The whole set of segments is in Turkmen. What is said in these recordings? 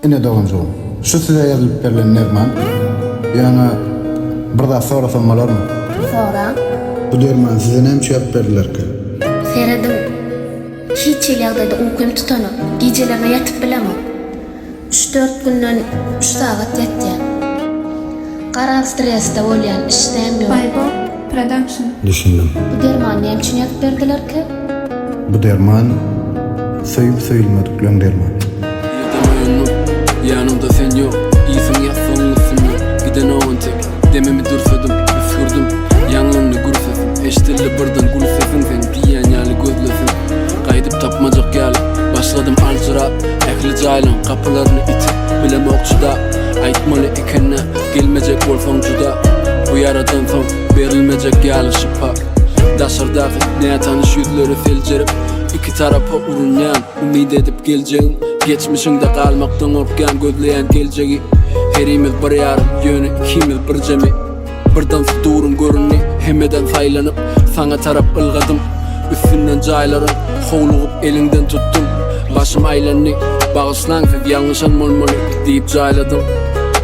Ine doganjygym, şu size ýazylyp berlen derman. Ýöne bir zat sorasam bolarmy? Soraň. Bu dermany size näme üçin ýazyp berdilerkä? Serediň. Hiç hili ýagdaýda ukym tutanok. Gijelerine ýatyp bilemok. Üç-dört günden üç sagat ýatýan. Garaz stresde bolýan, işdäm ýok. Baýbo production. Düşündim. Bu dermany näme üçin ýazyp berdilerkä? Bu derman söýüp söýülmedikleň dermany. Irden oýandym, ýanymda sen ýok Iýseň ýassygyň üstünde, gidenok entek Demimi dürsedim, üsgürdim, ýaňlandy gür sesim Eşdildi birden gül sesiň seň diýýän ýaly gözlesim Gaýdyp tapmajak ýaly, başladym aljyrap Ähli jaýlaň gapylaryny itip, bilemok çydap Aýtmaly ekennä, gelmejek bolsaň juda Bu ýaradan soň berilmejek ýaly şypa Daşardaky nätanyş ýüzleri seljerip, iki tarapa urunýan Umyt edip geljegiň, geçmişiňde galmakdan gorkýan Gözleýän geljegi, herimiz bir ýarym, ýöne ikimiz bir jemi Birden suduryň göründi, hemmeden saýlanyp, saňa tarap ylgadym Üstünden jaýlaryň, howlugyp eliňden tutdum Başym aýlandy, bagyşlaň siz ýalňyşan bolmaly diýip jaýladym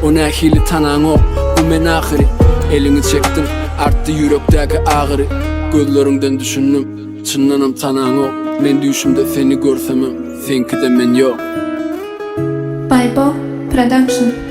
O nähili tanaňok, bu men ahyry Eliňi çekdiň, artdy ýürekdäki agyry Gözleriňden düşündim, çyndanam tanaňok Men düýşümde seni görsemem, seňkide men ýok. Baýbo production.